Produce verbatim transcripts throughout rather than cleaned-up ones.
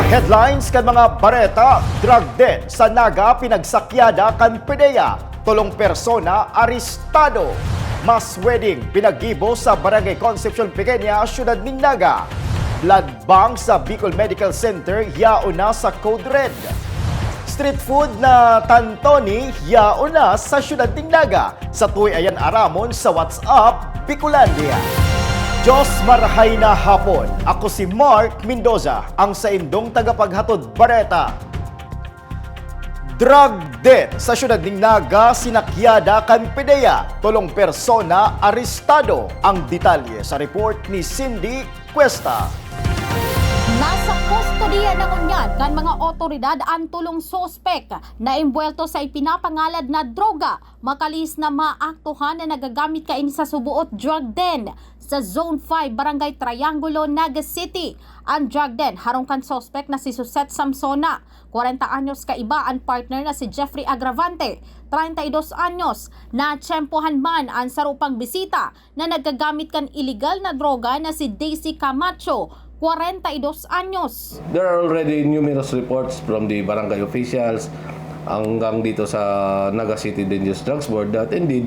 Headlines kan mga bareta: drug den sa Naga pinagsakyada kan PDEA, tolong persona arestado. Mass wedding pinaggibo sa Barangay Concepcion Pequeña, siyudad nin Naga. Blood bank sa Bicol Medical Center yaon na sa Code Red. Street food na tantoni yaon na sa siyudad nin Naga. Satuya iyan aramon sa WhatsApp Bicolandia. Diyos marhay na hapon. Ako si Mark Mendoza, ang saindong tagapaghatod bareta. Drug den sa siyudad nin Naga sinakyada kan PDEA, tolong persona arestado. Ang detalye sa report ni Cindy Cuesta. Nasa kustodiya na ngunyan kan mga otoridad an tolong suspek na embwelto sa ipinapangalad na droga, makalihis na maaktuhan na nagagamit kaini sa suboot drug den sa Zone five, Barangay Triangulo, Naga City. An drug den harong kan suspek na si Suset Samsona, kwarenta anyos, kaiba an partner na si Jeffrey Agravante, treinta y dos anyos. Natiyempohan man an saro pang bisita na naggagamit kan iligal na droga na si Daisy Camacho, kwarenta y dos anyos. There are already numerous reports from the barangay officials hanggang dito sa Naga City Dangerous Drugs Board that indeed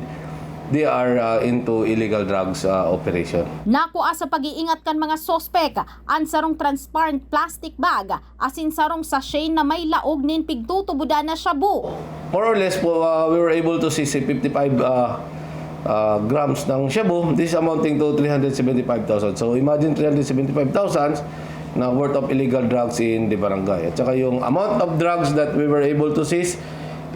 they are, uh, into illegal drugs, uh, operation. Nakua sa pag-iingat kan mga suspek an sarong transparent plastic bag asin sarong sachet na may laog nin pigtutubodan na shabu. More or less po, uh, we were able to seize fifty-five, uh, uh, grams ng shabu. This is amounting to three hundred seventy-five thousand. So imagine three hundred seventy-five thousand na worth of illegal drugs in the barangay. At saka yung amount of drugs that we were able to seize,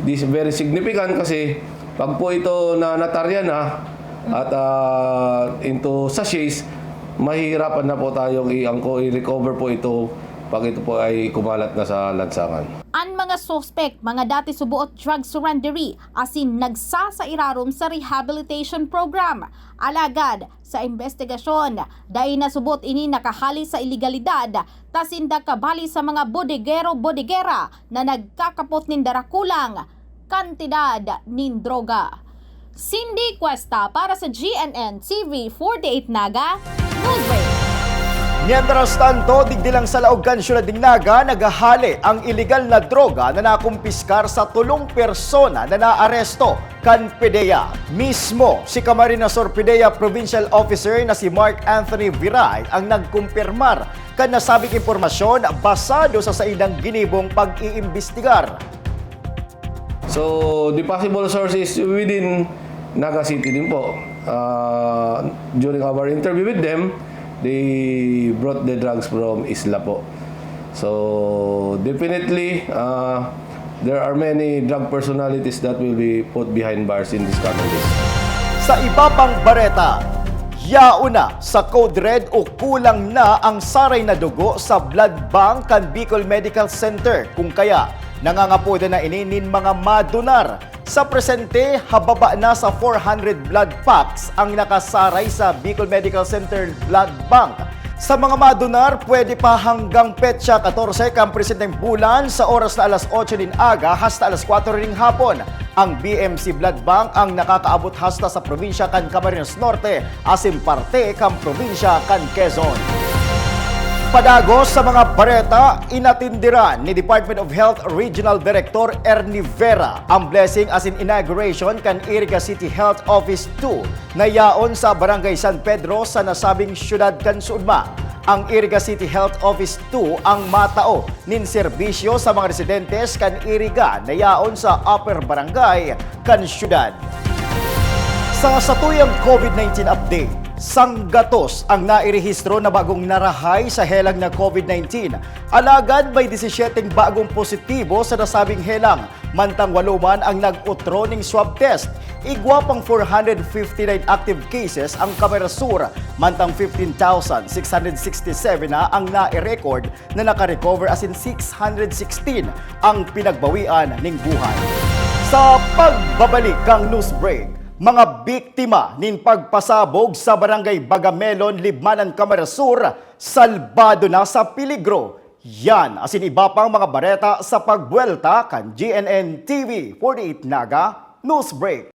this is very significant kasi pag po ito na natarya na at, uh, into sachets, mahihirapan na po tayong i-, angko, i-recover po ito pag ito po ay kumalat na sa lansangan. An mga suspek, mga dati suboot drug surrenderee, asin nagsasairarom sa rehabilitation program. Alagad, sa imbestigasyon, dai na subot ini nakahali sa ilegalidad, ta sinda kabali sa mga bodegero-bodegera na nagkakapot nin darakulang kantidad nin droga. Cindy Cuesta para sa G N N T V forty-eight Naga, Newsbreak. Mientras tanto, digdi lang sa laog kan siyudad nin Naga, naghahali ang iligal na droga na nakumpiskar sa tolong persona na naaresto kan PDEA. Mismo si Camarines Sur PDEA Provincial Officer na si Mark Anthony Viray ang nagkumpirmar kan nasabing impormasyon basado sa saindang ginibong pag-iimbestigar. So, the possible source is within Naga City din po. Uh, during our interview with them, they brought the drugs from Isla po. So, definitely, uh, there are many drug personalities that will be put behind bars in this coming days. Sa iba pang bareta, yaon na sa Code Red o kulang na ang saray na dugo sa blood bank kan Bicol Medical Center. Kung kaya, nangangapodan na ini nin mga madonar. Sa presente, hababa na sa four hundred blood packs ang nakasaray sa Bicol Medical Center Blood Bank. Sa mga madonar, pwede pa hanggang petsa katorse kan presenteng bulan, sa oras na alas otso nin aga hasta alas kwatro nin hapon. Ang B M C Blood Bank ang nakakaabot hasta sa probinsya kan Camarines Norte asin parte kan probinsya kan Quezon. Padagos sa mga bareta, inatindiran ni Department of Health Regional Director Ernie Vera ang blessing asin inauguration kan Iriga City Health Office two na yaon sa Barangay San Pedro sa nasabing syudad kan Suodma. Ang Iriga City Health Office two ang matao nin serbisyo sa mga residentes kan Iriga na yaon sa Upper Barangay kan syudad. Sa satuyang COVID nineteen update, sanggatos ang nairehistro na bagong narahay sa helang na COVID nineteen. Alagad may disisiete bagong positibo sa nasabing helang, mantang walo man ang nag-otro ning swab test. Igwa pang four hundred fifty-nine active cases ang Camarines Sur, mantang fifteen thousand six hundred sixty-seven na ang nai-record na naka-recover asin six hundred sixteen ang pinagbawian ning buhay. Sa pagbabalik kan news break, mga biktima nin pagpasabog sa Barangay Bagamelon, Libmanan, Camarines Sur, salbado na sa peligro. Yan asin iba pang mga bareta sa pagbuwelta kan G N N T V forty-eight Naga News Break.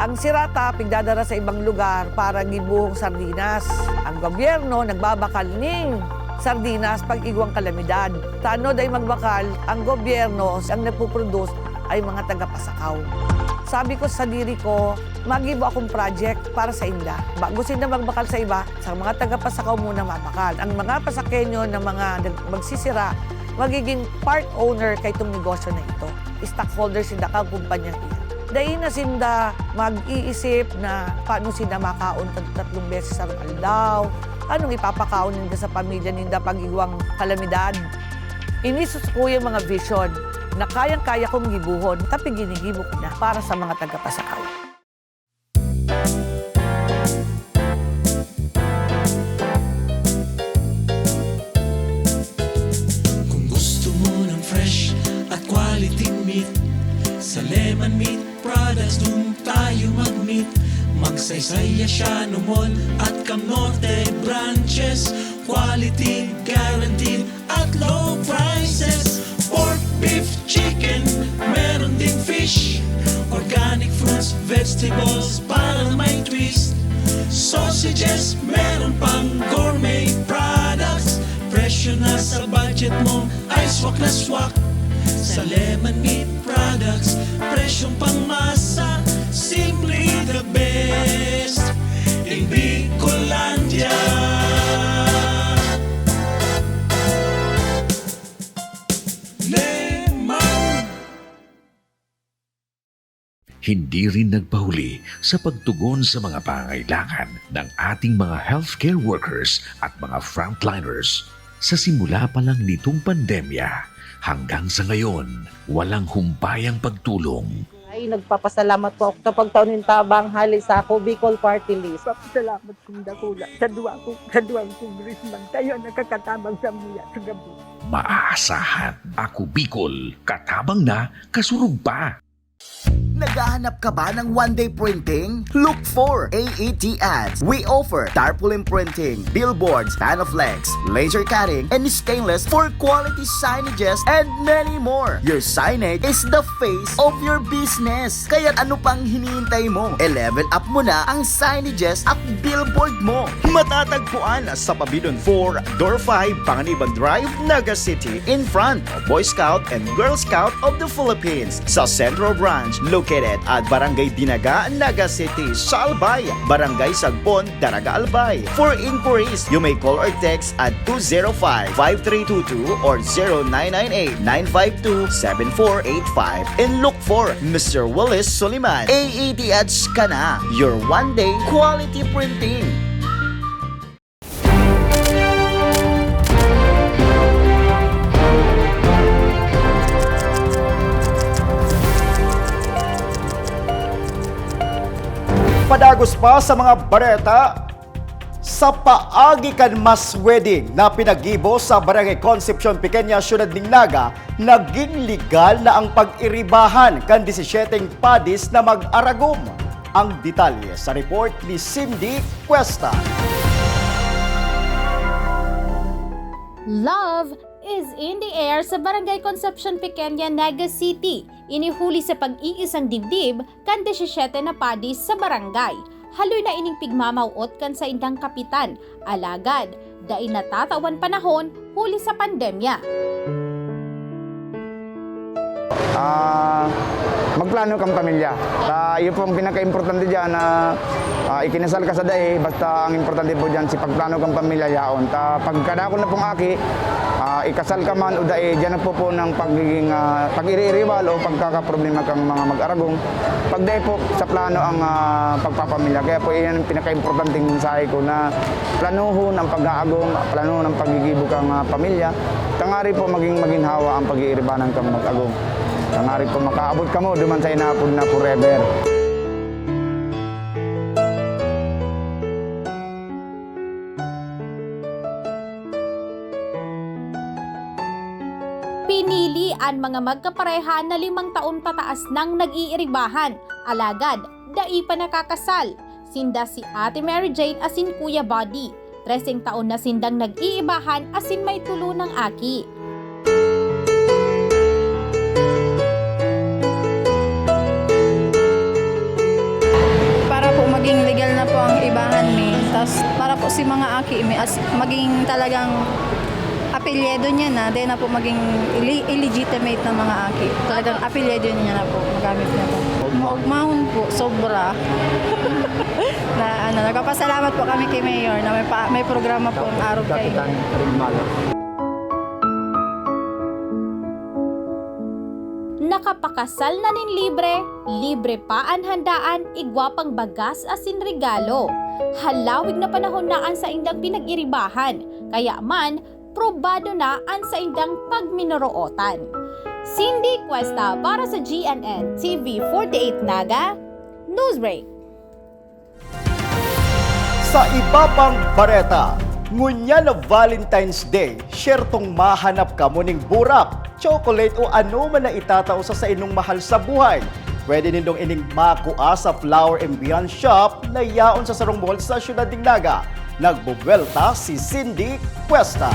Ang sira ta pigdadara sa ibang lugar para gibohong sardinas. Ang gobyerno nagbabakal ning sardinas pag igwang kalamidad. Ta ano dai magbakal ang gobyerno, ang nagpo-produce ay mga taga-Pasacao. Sabi ko sa diri ko, "Magibo akong project para sa inda." Bago sinda magbakal sa iba, sa mga taga-Pasacao muna mabakal. Ang mga Pasaqueño na mga nag-, magsisira, magiging part owner kaitong negosyo na ito. Stockholder sinda kan kumpanyang iyan. Dai na sinda mag-iisip na paano sinda makaon tat-, tatlong beses sa aldaw, anong ipapakaon ninda sa pamilya ninda pag igwang kalamidad. Ini susukuy ang mga vision na kayang-kaya kong gibohon, tapi ginigibo ko na para sa mga taga-Pasacao. Kung gusto mo ng fresh at quality meat, sa Lemon Meat Products dun tayo mag-meet. Magsaysay, Asiano Mall at Cam Norte branches. Quality guaranteed at low prices. Pork, beef, chicken, meron ding fish. Organic fruits, vegetables, para may twist. Sausages, meron pang gourmet products. Presyo na sa budget mo, ay swak na swak. Sa Lemon Meat Products, presyong pangmasa, simply the best. In Bicolandia. Lemon. Hindi rin nagpahuli sa pagtugon sa mga pangangailangan ng ating mga healthcare workers at mga frontliners. Sa simula pa lang nitong pandemya, hanggang sa ngayon, walang humpayang pagtulong. Ay, nagpapasalamat po ako sa pagtao nin tabang hali sa Ako Bicol Party List. Papasalamat kong dakula sa duwa ko, sa duwang congressman. Kayo ang nakakatabang sa mga sa gabi. Maaasahan, Ako Bicol, katabang na, kasurog pa. Naghahanap ka ba ng one-day printing? Look for A E T Ads. We offer tarpaulin printing, billboards, Panaflex, laser cutting, and stainless for quality signages and many more. Your signage is the face of your business. Kaya ano pang hinihintay mo? I-level up mo na ang signages at billboard mo. Matatagpuan sa Pabidon four, Door five, Panganiban Drive, Naga City, in front of Boy Scout and Girl Scout of the Philippines. Sa Central Branch, located at Barangay Dinaga, Naga City, sa Albay, Barangay Sagbon, Daraga, Albay. For inquiries, you may call or text at two zero five, five three two two or zero nine nine eight, nine five two, seven four eight five and look for Mister Willis Soliman. A E T Ads ka na, your one-day quality printing. Padagos pa sa mga bareta, sa paagi kan mass wedding na pinaggibo sa Barangay Concepcion Pequeña, Siyudad nin Naga, naging legal na ang pag-iribahan kan disisiete padis na mag-aragom. Ang detalye sa report ni Cindy Cuesta. Love is in the air sa Barangay Concepcion Pequeña, Naga City. Ini huli sa pag-iisang dibdib kan disisiete na padis sa barangay. Haloy na ining pigmamawot kan saindang kapitan, alagad dai natatawan panahon huli sa pandemya. Ah, magplano kang pamilya. Ta, iyo po ang pinaka-importante diyan na, ah, ikinasal ka sa dai, basta ang importante po diyan si pagplano kang pamilya yaon. Ta, pagkadakul na pong aki, ah, ikasal ka man o dai, diyan na po po ng pagiging, ah, pag-iri-iriwal o pagkakaproblema kang mga mag-aragong. Pag dai po sa plano ang, ah, pagpapamilya. Kaya po iyan ang pinaka-importanteng mensahe ko na planuhon ang pag-aagom, planuhon ang paggigibo kang, ah, pamilya. Tangari po maging maginhawa ang pag-iiribanan kang mag-agom. Tangari po makaabot kamo duman sa inapod na forever. Pinili an mga magkapareha na limang taon pataas nang nag-iiribahan, alagad dai pa nakakasal. Sinda si Ate Mary Jane asin Kuya Buddy. Treseng taon na sindang nag-iibahan asin may tolo nang aki. Si mga aki, may as-, maging talagang apelyido niya na, dai na po maging ili-, illegitimate na mga aki. Talagang apelyido niya na po, magamit niya po. Maugmahon po, sobra. Na ano, nagpapasalamat po kami kay Mayor na may pa-, may programa po ang Arog Kaingin. Nakapakasal na nin libre, libre pa an handaan, igwa pang bagas asin regalo. Halawig na panahon na an saindang pinag-iribahan, kaya man, probado na an saindang pagminorootan. Cindy Cuesta para sa G N N T V forty-eight Naga, Newsbreak. Sa iba pang bareta, ngunyan na Valentine's Day, syertong mahanap kamo ning burak, chocolate o anoman na itatao sa saindong mahal sa buhay. Pwede nindong ining makua sa Flower and Beyond Shop na yaon sa sarong mall sa siyudad nin Naga. Nagbubuwelta si Cindy Cuesta.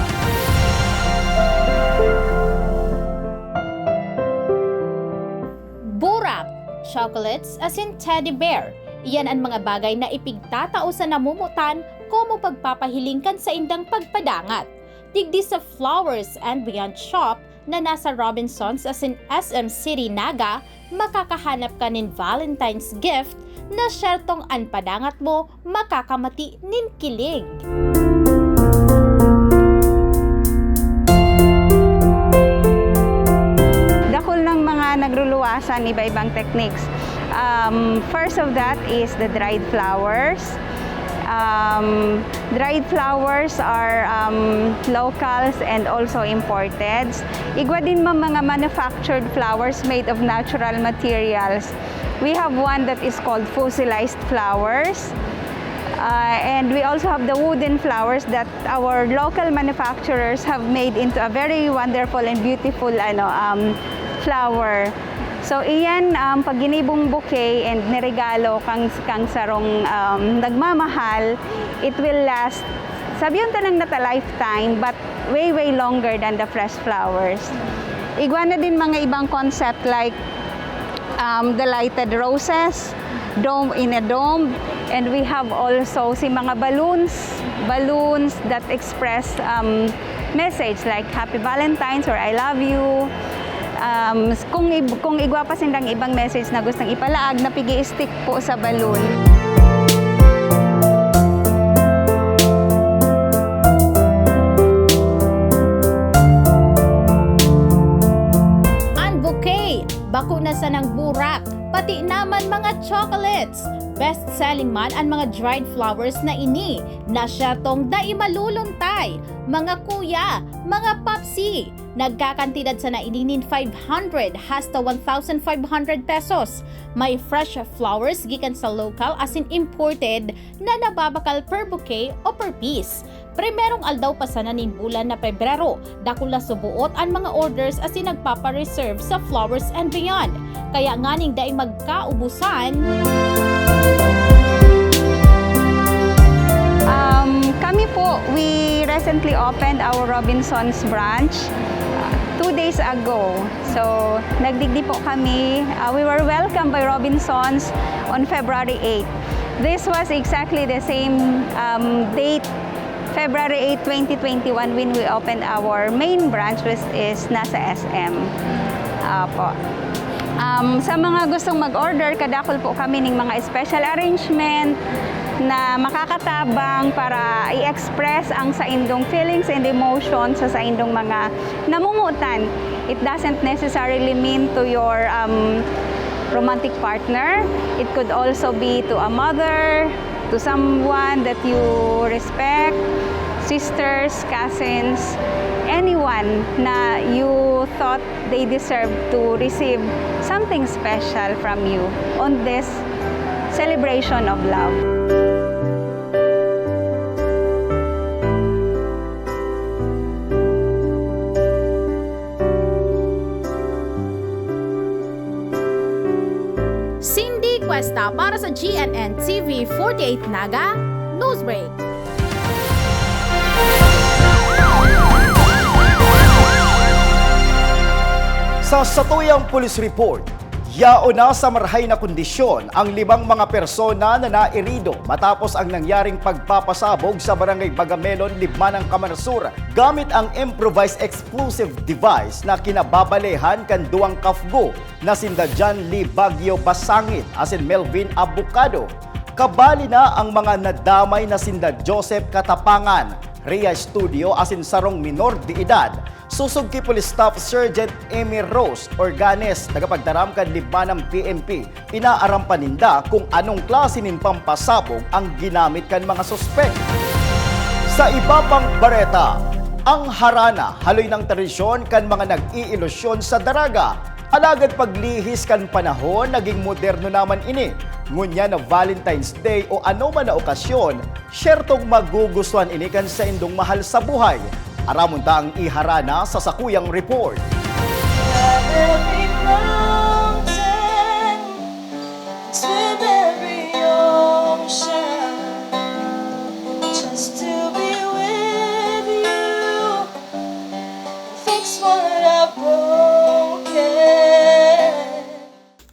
Burak, chocolates asin teddy bear. Iyan an mga bagay na ipigtatao sa namumutan komo pagpapahiling kan saindang pagpadangat. Digdi sa Flowers and Beyond Shop na nasa Robinsons asin S M City Naga, makakahanap ka nin Valentine's gift na syertong an padangat mo makakamati nin kilig. Dakul nang mga nagluluwasan iba-ibang techniques. Um, first of that is the dried flowers. Um, dried flowers are, um, locals and also imported. Igwa din ma-, mga manufactured flowers made of natural materials. We have one that is called fossilized flowers. Uh, and we also have the wooden flowers that our local manufacturers have made into a very wonderful and beautiful, ano, um, flower. So, iyan, um, pag ginibong bouquet and niregalo kang, kang sarong, um, nagmamahal, it will last, sabiyon ta nang not a lifetime, but way, way longer than the fresh flowers. Igwa na din mga ibang concept like, um, the lighted roses, dome in a dome, and we have also si mga balloons, balloons that express, um, message like Happy Valentine's or I love you. Um, s-, kung ib-, kung igwa pa sindang ibang message na gustong ipalaag, na pigi-stick po sa balloon. An bouquet, bako na sanang burak, pati naman mga chocolates. Best-selling man an mga dried flowers na ini, na syertong dai maluluntay. Mga kuya, mga papsi, nagkakantidad sana ini nin five hundred hasta one thousand five hundred pesos. May fresh flowers gikan sa local asin imported na nababakal per bouquet o per piece. Primerong aldaw pa sana nin bulan na Pebrero, dakul na suboot an mga orders asin nagpapa-reserve sa Flowers and Beyond. Kaya nganing dai magkaubusan. Um, kami po, we recently opened our Robinsons branch, uh, two days ago. So, nagdigdi po kami. Uh, we were welcomed by Robinsons on February eight. This was exactly the same, um, date, February eight, twenty twenty-one, when we opened our main branch, which is nasa S M. Apo. Um, sa mga gustong mag-order, kadakul po kami ning mga special arrangement na makakatabang para i-express ang saindong feelings and emotions sa saindong mga namumutan. It doesn't necessarily mean to your, um, romantic partner. It could also be to a mother, to someone that you respect, sisters, cousins, anyone na you thought they deserve to receive something special from you on this celebration of love. Cindy Cuesta para sa G N N T V forty-eight Naga, Newsbreak. Sa satuyang police report, Yaon na sa marahay na kondisyon ang limang mga persona na nairido matapos ang nangyaring pagpapasabog sa Barangay Bagamelon, Libmanang, Camarsur, gamit ang improvised explosive device na kinababalehan kan duwang kafgo na sinda John Lee Baguio Basangit asin Melvin Abocado. Kabali na ang mga nadamay na sinda Joseph Katapangan, Rhea Estudio asin sarong minor de edad. Sosog ki Police Staff Sergeant Emir Rose Organes, tagapagtaram kan Libmanang P N P, inaaram pa ninda kung anong klase nin pampasabog ang ginamit kan mga suspek. Sa iba pang bareta, ang harana haloy nang tradisyon kan mga nag-iilusyon sa daraga. Alagad paglihis kan panahon, naging moderno naman ini. Ngunyan na Valentine's Day o anoman na okasyon, syertong magugustuhan ini kan saindong mahal sa buhay. Aramon ta ang iharana sa sakuyang report. Every mountain, swim every ocean, just to be with you. Fix what I've broken.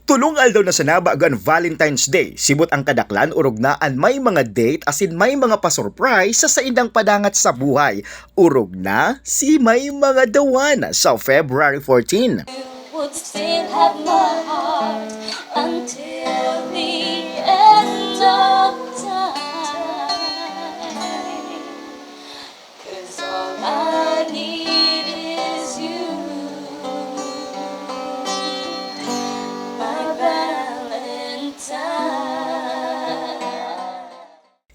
Tolong aldaw na sana bago an Valentine's Day. Sibot ang kadaklan, orog na an may mga date asin may mga pa-surprise sa saindang padangat sa buhay. Orog na si may mga dawan sa February fourteen. Would still have my heart until the end of time. 'Cause all I need is you, my Valentine.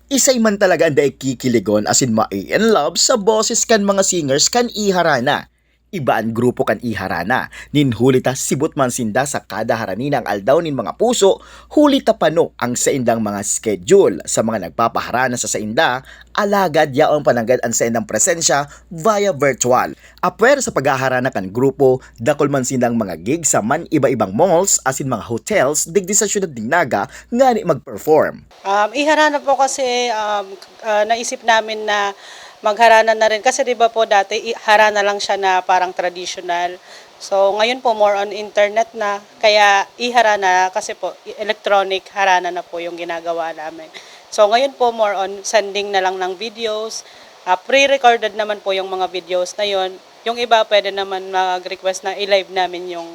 Isay man talaga an dai kikiligon asin ma-in-love sa boses kan mga singers kan Iharana. Iba an grupo kan Iharana, nin huli ta sibot man sinda sa kada harani na an Aldaw nin Mga Puso, huli ta pano ang saindang mga schedule. Sa mga nagpapaharana sa sainda, alagad yaon pa nanggad an saindang presensya via virtual. Apwera sa paghaharana kan grupo, dakul man sindang mga gig sa man iba-ibang malls asin mga hotels digdi sa siyudad nin Naga ngani mag-perform. Um, Iharana po kasi, um, ah, naisip namin na magharana na rin kasi 'di ba po dati i-, harana lang siya na parang traditional. So ngayon po more on internet na, kaya Iharana kasi po i-, electronic harana na po yung ginagawa namin. So ngayon po more on sending na lang ng videos, ah, pre-recorded naman po yung mga videos na yon. Yung iba pwede naman mag-request na i-live namin yung,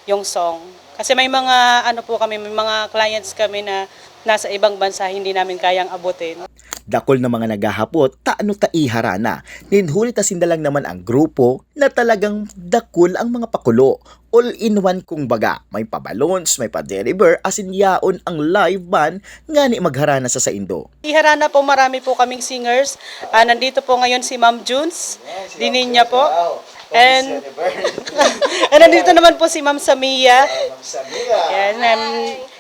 yung song. Kasi may mga ano po kami, may mga clients kami na nasa ibang bansa, hindi namin kayang abutin. Dakul na mga naghahapot, tano ta Iharana? Nin huli ta sinda lang naman ang grupo na talagang dakul ang mga pakulo. All-in-one kumbaga, may pa-balloons, may pa-deliver, asin yaon ang live band ngani magharana sa saindo. Iharana po, marami po kaming singers. Ah, nandito po ngayon si Ma'am Junes. Ayan, si Ma'am Dininya Junes po. Wow. And, Miss Universe. And nandito naman po si Ma'am Samia. Ah, Ma'am Samia. Ayan, um,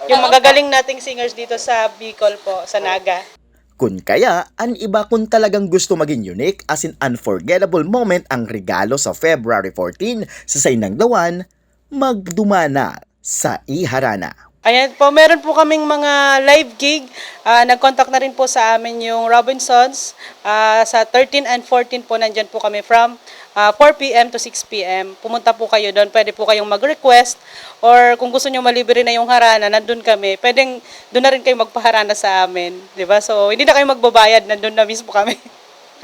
yung magagaling nating singers dito sa Bicol po, sa Naga. Kun kaya, an iba kun talagang gusto magin unique asin unforgettable moment ang regalo sa February fourteen sa saindang dawan, magdumana sa Iharana. Ayan po, meron po kaming mga live gig. Ah, nag-contact na rin po sa amin yung Robinsons. Ah, sa thirteen and fourteen po, nandyan po kami from, ah, four p m to six p m. Pumunta po kayo doon. Pwede po kayong mag-request or kung gusto nyo malibre na yung harana, nandun kami. Pwedeng doon na rin kayo magpaharana sa amin, di ba? So, hindi na kayo magbabayad, nandun na mismo kami.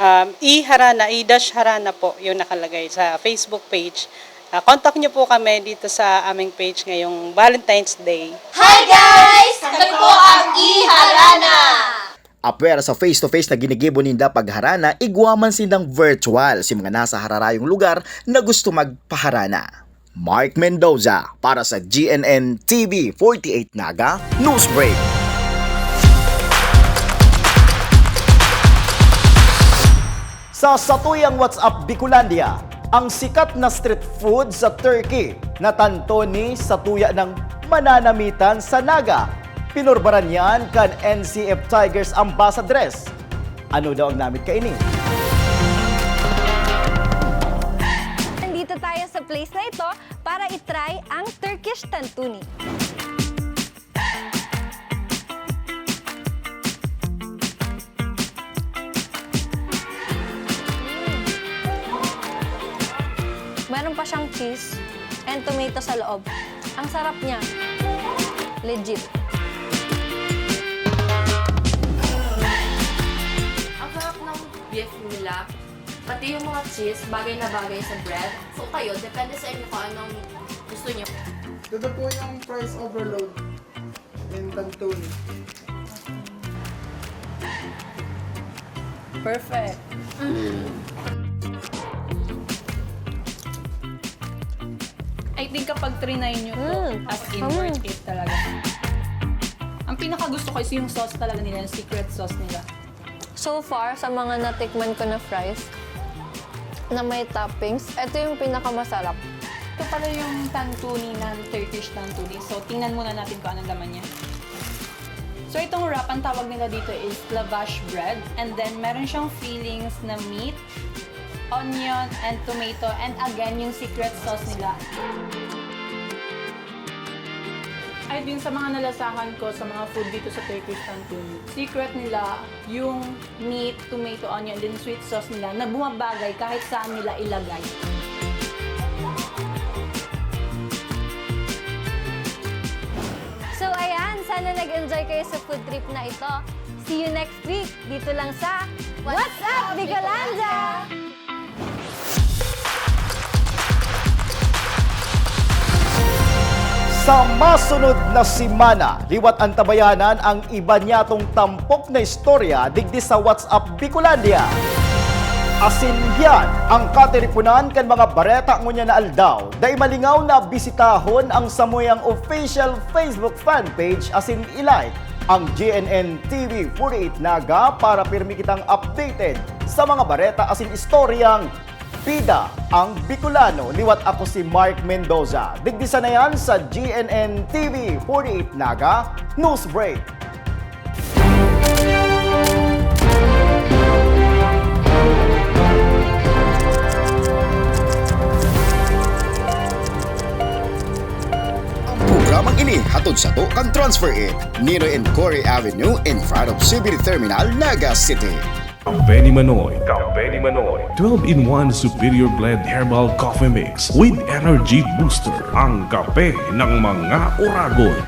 Um, i-Harana, i-dash Harana po yung nakalagay sa Facebook page. Ah, contact nyo po kami dito sa aming page ngayong Valentine's Day. Hi guys! Kami po ang Iharana! Apwera sa face-to-face na ginigibo ninda pagharana, igwa man sindang virtual si mga nasa hararayong lugar na gusto magpaharana. Mark Mendoza para sa G N N T V forty-eight Naga Newsbreak. Sa satuyang What's Up Bicolandia, ang sikat na street food sa Turkey, natanto ni satuya ng mananamitan sa Naga. Pinurbaran yan kan N C F Tigers Ambassadress. Ano daw ang namit kaini? Nandito tayo sa place na ito para i-try ang Turkish tantuni. Meron pa siyang cheese and tomato sa loob. Ang sarap niya. Legit. Ang sarap ng beef nila. Pati yung mga cheese, bagay na bagay sa bread. So kayo, depende sa inyo kung anong gusto nyo. Ito po yung fries overload in tantuni. Perfect. I think kapag trinay nyo to, Mm. as in Mm. worth it talaga. Ang pinakagusto ko is yung sauce talaga nila, yung secret sauce nila. So far, sa mga natikman ko na fries na may toppings, ito yung pinakamasarap. Ito pala yung tantuni ng Turkish tantuni. So, tingnan muna natin kung anong laman niya. So, itong wrap, ang tawag nila dito is lavash bread. And then, meron siyang fillings na meat, onion, and tomato. And again, yung secret sauce nila. Ay din sa mga nalasahan ko sa mga food dito sa Turkish tantuni. Secret nila yung meat, tomato, onion, din sweet sauce nila na bumabagay kahit saan nila ilagay. So ayan, sana nag-enjoy kayo sa food trip na ito. See you next week, dito lang sa What's Up, Bicolandia! Sa masunod na semana, liwat antabayanan ang iba niyatong tampok na istorya digdi sa What's Up Bicolandia. Asin yan ang katiripunan kan mga bareta ngunyan na aldaw. Dai malingaw na bisitahon ang samuyang official Facebook fan page asin i-like ang G N N T V forty-eight Naga para pirmi kitang updated sa mga bareta asin istoryang Bida ang Bicolano. Liwat ako si Mark Mendoza. Digdi sana yan sa G N N T V forty-eight Naga News Break. Ang programang ini hatod sato kan Transfer It, Ninoy and Cory Avenue in front of C B D Terminal, Naga City. Kape ni Manoy. Kape ni Manoy. Twelve-in-one Superior Blend Herbal Coffee Mix with Energy Booster. Ang kape ng mga oragon.